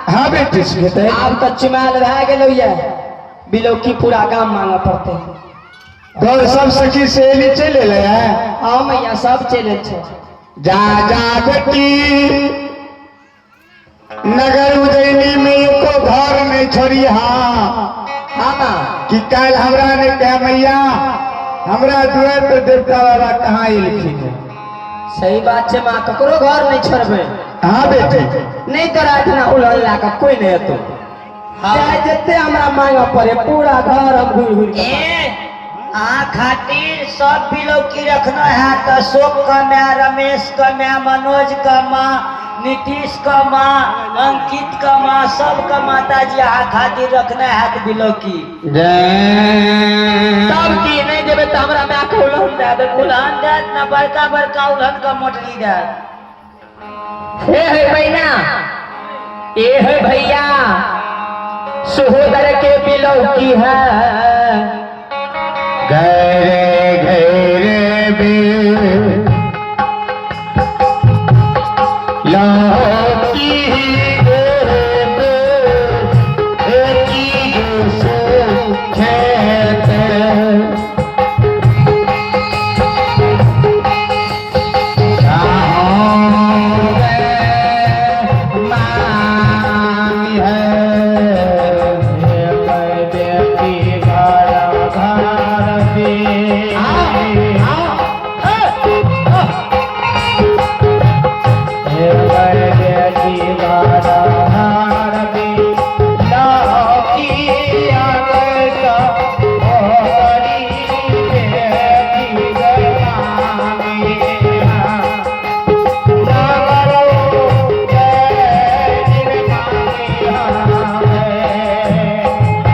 हाँ बेटी सुखेतै। आब तऽ चुमायल भए गेलौ ये बिलौकी पूरा गाम मांगऽ पड़तै। तोर सब सखी सहेली चलि एलै है? हाँ मैया सब चलि आयल छै। जा जा बेटी, नगर उज्जैनी में एको घर नहीं छोड़ी। हाँ हाँ माँ। कि काल्हि हमरा नहीं कहे मैया हमरा दुआर पर देवता बाबा कहाँ एलखिन है। सही बात छै माँ, ककरो घर नहीं छोड़बै। हाँ बेटी। नहीं तोरा इतना उलहन ला कऽ कोई नहीं एतौ। चाहे जते हमरा मांगऽ पड़े पूरा घर हम घुरि घुरि के। ए अहाँ खातिर सब बिलौकी रखना है तऽ अशोक के माय, रमेश के माय, मनोज के माँ, नीतीश के माँ, अंकित के माँ, सबके माताजी अहाँ खातिर रखना है तऽ बिलौकी। तब की नहीं देबै तऽ हमरा माय के उलहन दए देतै। उलहन देत ना, बड़का बड़का उलहन के मोटरी देत। हे हे बहिना, ए हे भैया, सहोदर के बिलौकी है। घरे घरे बे लौकी खेत।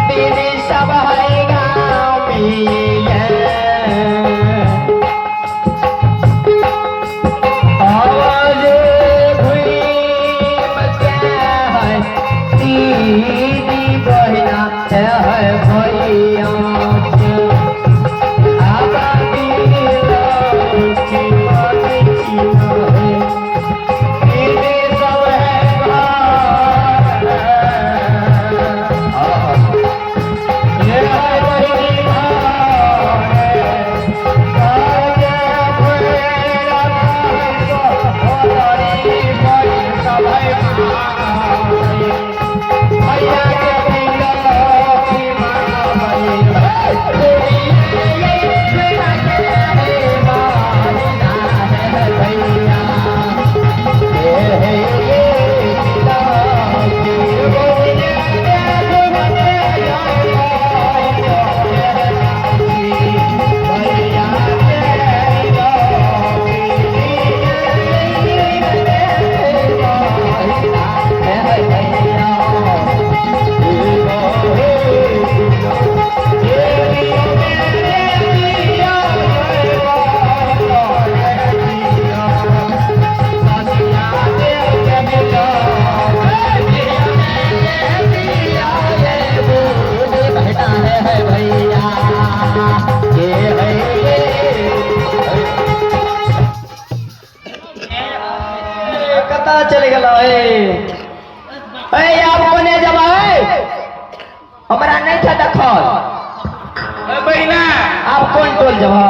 दीदी सब है गाँव में आवाज भूमि है दीदी बहिना है भैया। कतऽ चलि गेलौ? ए आब कोने जेबै? हमरा नहीं था देखल। ए बहिना, आब कोन टोल जेबह?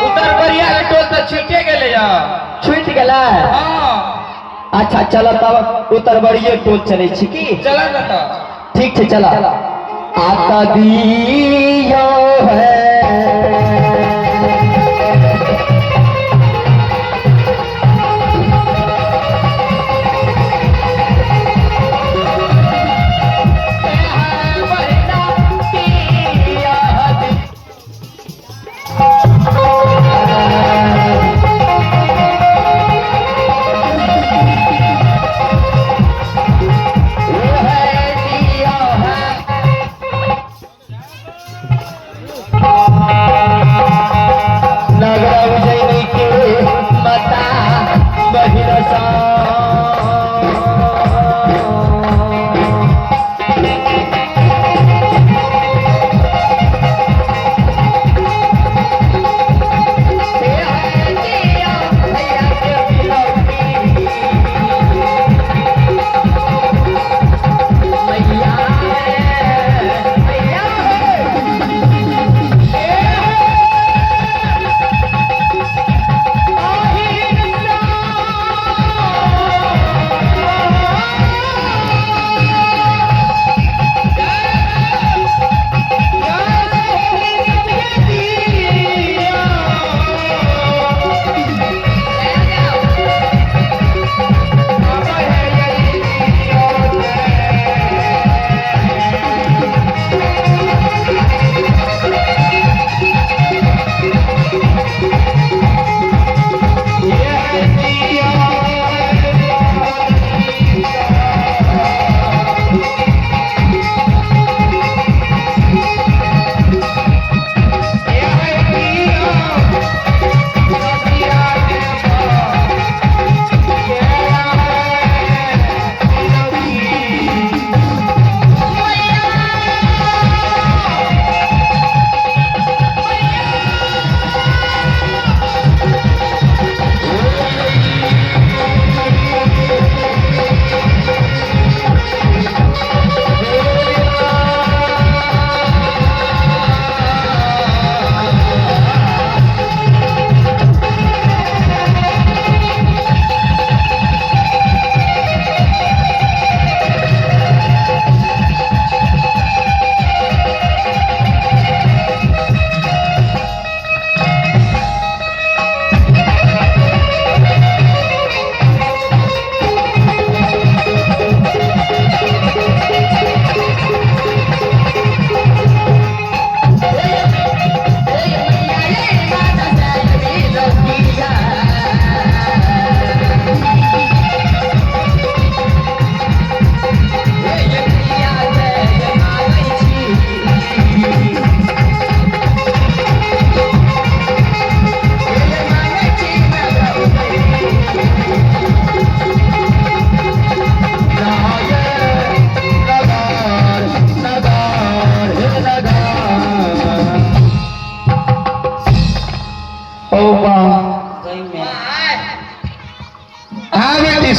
उत्तर बरिया के टोल तऽ छूटे गेलै या। छूटि गेलै? हाँ। अच्छा चल तब उत्तर बरिये टोल चलै छी की? चल न तऽ। ठीक छै चल। आता दियो है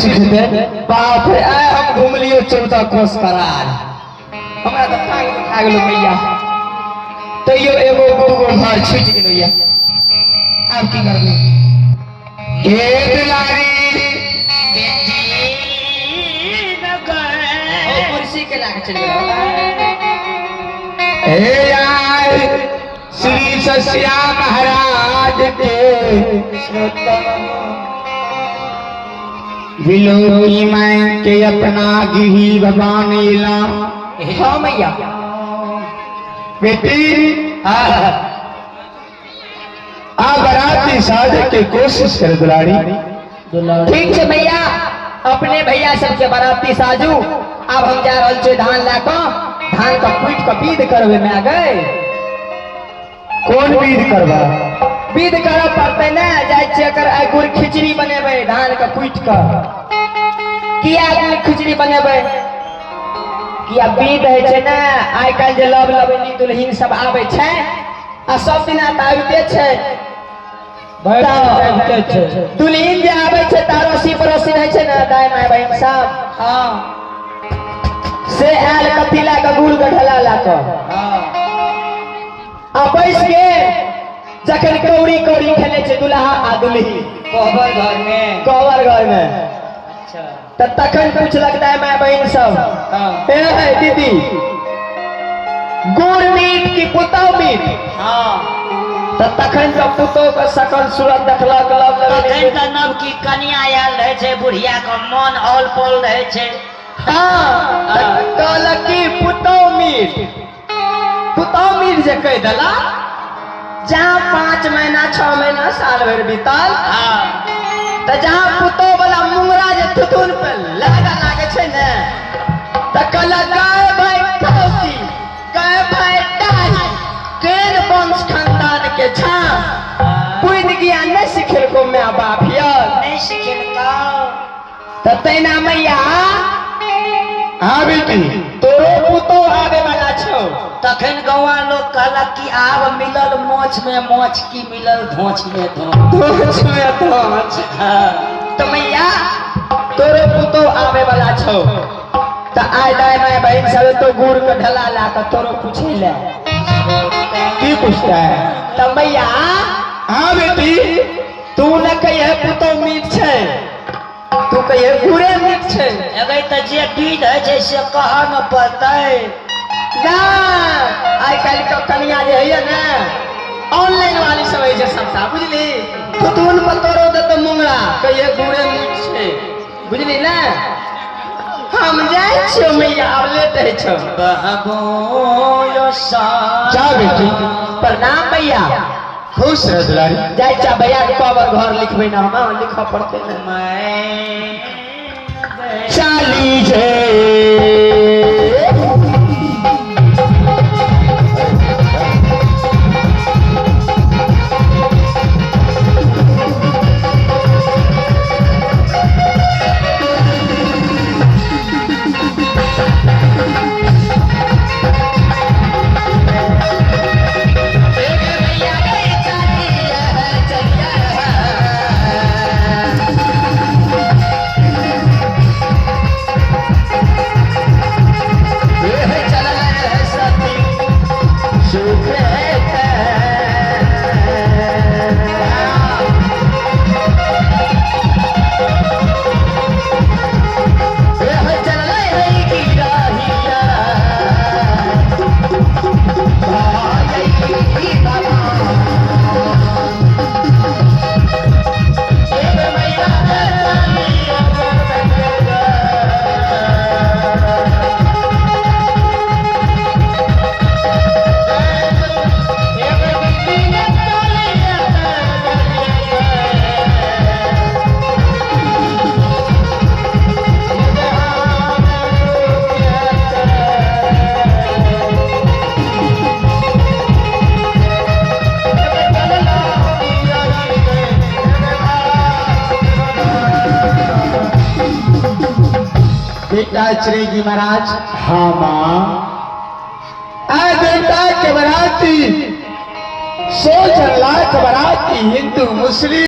सिखेते? बाप रे, आय हम घुमलियो 14 कोस करार, हमरा तऽ टांग दुखा गेलो मैया, तैयो एगो दूगो घर छूटि गेलो या, आब की करबै? हे दुलारी, ओ कुर्सी के लाके चलि गेलो। हे आय श्री सस्या महाराज के विलोकी मैं के अपना गिरी भगवान इला। हाँ मैया। बेटी, आ बराती साजे के कोशिश कर दुलारी। ठीक छै भैया, अपने भैया सबके बराती साजू। आब हम जा रहल छियै धान लए कऽ, धान के कुटि कऽ विध करबै। माय गए। कौन विध करबा? विध करऽ पड़तै ने। जाइ छियै एकर आइ गुड़ खिचड़ी बनेबै धान के कुटि कऽ। किया गुड़ खिचड़ी बनेबै? किया विध होइ छै ने। आइ काल्हि जे लव लवनी दुल्हिन सब आबै छै, आ सब दिना तऽ आबिते छै, दुल्हिन जे आबै छै तऽ अड़ोसी पड़ोसी रहै छै ने, दाय माय बहिन सब। हाँ। से आयल कथी लए कऽ? गुड़ के ढेला लए कऽ। आ बैस के जखन कौड़ी कौड़ी खेलै छै दुल्हा आ दुल्ही कोहबर घर में, कोहबर घर में, अच्छा, तऽ तखन पुछलक दाय माय बहिन सब, हाँ, ए है दीदी, गुड़ मीट की पुतौ मीट? हाँ। तऽ तखन जब पुतौ के सकल सूरत देखलक लव तखन तऽ नवकी कनिया आयल रहै छै, बुढ़िया के मन औल पौल रहै छै। हाँ, तऽ कहलक कि पुतौ मीट। पुतौ मीट जे कहि देला, जहाँ 5 महीना 6 महीना साल भरि बीतल, हाँ, तऽ जहाँ पुतौ वाला मुंगरा जे थुथुन पे लागा लागे छै ने, तऽ कहलक गाय भाई खौसी, गाय भाई डाही, केन वंश खानदान के छा, बुद्धि ज्ञान नहि सिखेलको my बाप यार? नहि सिखेलकौ। तऽ तैना मैया। हाँ बेटी। तोरो पुतौ आबे वाला छौ। तखन गौआ लोग कहलक कि आब मिलल मोछ में मोछ की मिलल धोछ में धोछ। धोछ में धोछ। हाँ। तऽ मैया, तोरो पुतौ आबे वाला छौ, तऽ आइ दाय माय बहिन सब तो गुड़ के ढला ला कऽ तोरो पूछे ले। की पूछता है? तऽ मैया। हाँ बेटी। तू न कहिए पुतौ मीठ छै, तू कहिए गुड़े मीठ छै। एगै तऽ जे विध होइ छै से कहऽ न पड़तै। ना, आइ काल्हि के कनिया जे होइए ने, ऑनलाइन वाली सब होइ छै सबटा, बुझली? थुथुन पर तोरो देतौ मुंगरा, कहिए गुड़े मीठ छै, बुझली ने? हम जाइ छियौ मैया, आब लेट होइ छौ। बहबो जा बेटी। प्रणाम भैया। खुश रह दुलारी। जाइ चा भैया, कबर घर लिखबै ने, हम लिखऽ पड़तै ने। चाली जे बेटा जी महाराज। हाँ माँ, आ देवता के बराती 100 लाख बराती हिंदू मुस्लिम।